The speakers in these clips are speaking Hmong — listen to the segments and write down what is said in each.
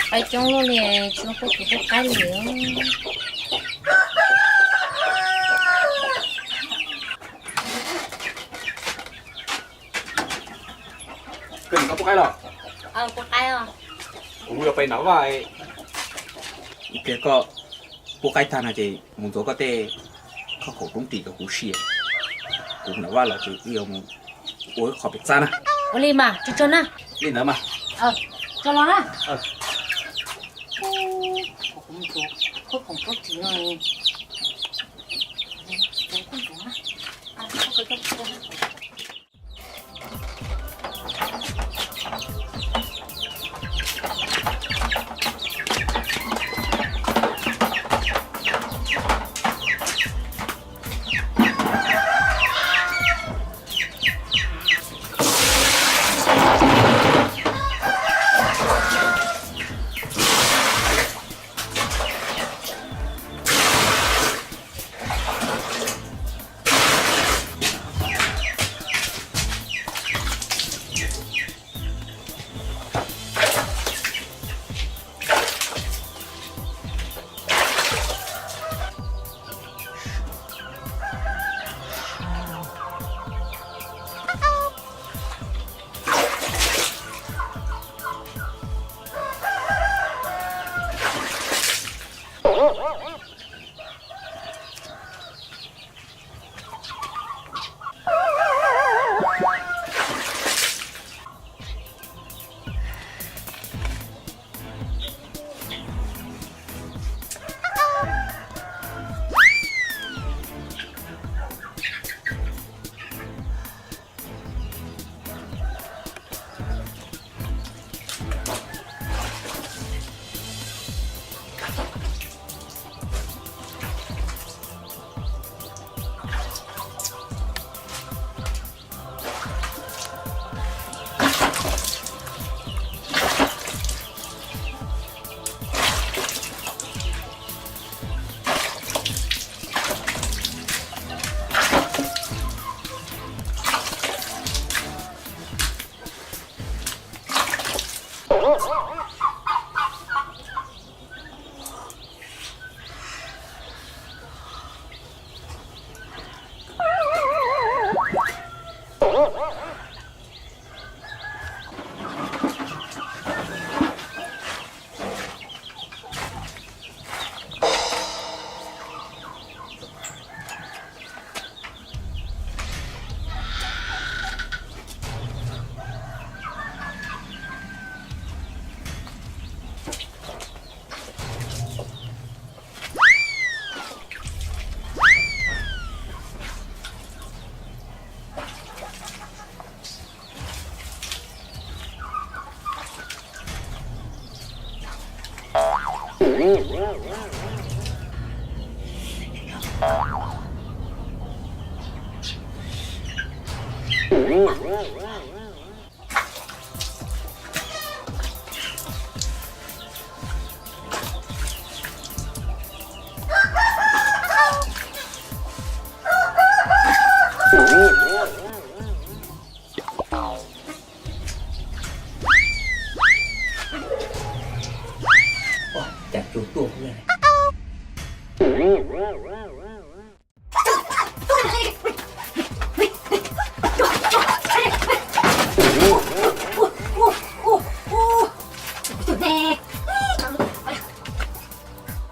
Qaib coob luaj li, tsis muaj pub kuv pub qaib li. Koj pub qaib los? Kuv yuav pais nram vaj. Ib pliag koj pub qaib tag no ces mus ntxuav koj tej khob khaum roob ris rau kuv sia. Kuv nram vaj los ces wb yuav mus ua ib qho pem txaj na. Ua li mas, tso tso na. Li ntawd mas. Tso los na.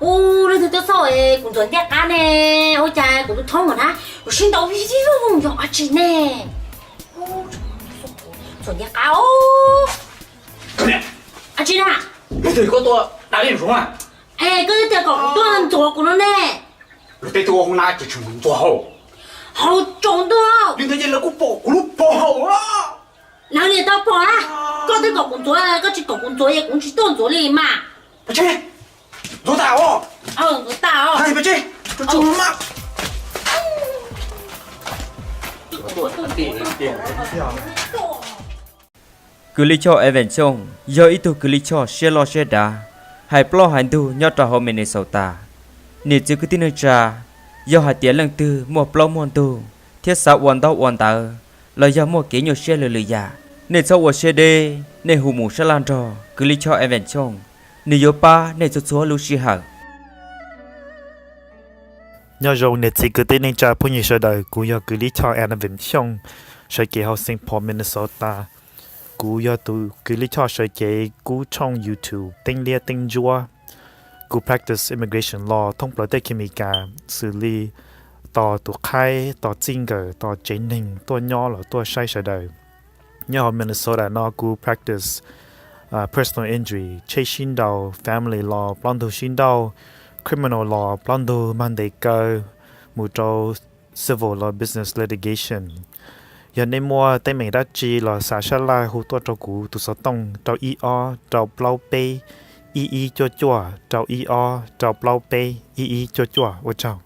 Ub, leej twg tuaj xauj kuv ntxuav ncej qab ne, ua cas kuv tus thoob ntawm na, kuv sib ntaus vij vij vooj vooj yog dab tsi ne? Ntxuav ncej qab os. Dab tsi na? Leej twg koj tua dab li zoov a? Es koj twb tias kom kuv tuaj ntxuav kuv no ne. Luag tej tug ua hauv na ces tseem mus ntxuav hauv. Hauv tsaus ntuj. Li ntawd ces lawv kuj pom kuv lub pov haum. Lawv niam tau pom na. Koj twb kom kuv ntxuav, koj tsis kom kuv ntxuav es kuv tsis tuaj ntxuav li mas. Pov Tseg, ntxuav tas os. Ntxuav tas os. Hais Pov Tseg, tsuag tsuag mas. Kws lij choj Evan Xyooj yog ib tug kws lij choj siab loj siab dav, hais plaub hais ntug nyob rau hauv Minnesota. Niam txiv kwv tij neej tsa, yog hais tias leej twg muaj plaub muaj ntug thiab xav ua ntaub ua ntawv los yog muaj kev nyuaj siab lwm lwm yam, Nej txhob ua siab deb, nej hu mus sab laj nrog Kws Lij Choj Evan Xyooj, nws yuav pab nej txhua txhua lub sij hawm. Nyob zoo niam txiv kwv tij neej tsa phooj ywg sawv daws, kuv yog Kws Lij Choj Evan Xyooj, sawv cev hauv Saint Paul, Minnesota. Kuv yog tus Kws Lij Choj sawv cev kub tshooj YouTube Teeb Liab Teeb Ntsuab. Kuv practice immigration law thoob plaws tej khej Mes Kas, xws li tos tus qhaib, tos txij nkawm, tos tsev neeg tuaj nyob los tuaj saib sawv daws. Nyob hauv Minnesota no kuv practice personal injury, tsheb sib nraus, family law, plaub ntug sib nrauj, criminal law, plaub ntug mag ntes kaw, mus rau civil law, business litigation. Yog nej muaj teeb meem dab tsi los xa sab laj hu tuaj rau kuv tus xov tooj rau ib ob rau plaub peb ib ib cuaj cuaj, rau ib ob rau plaub peb ib ib cuaj cuaj. Ua tsaug.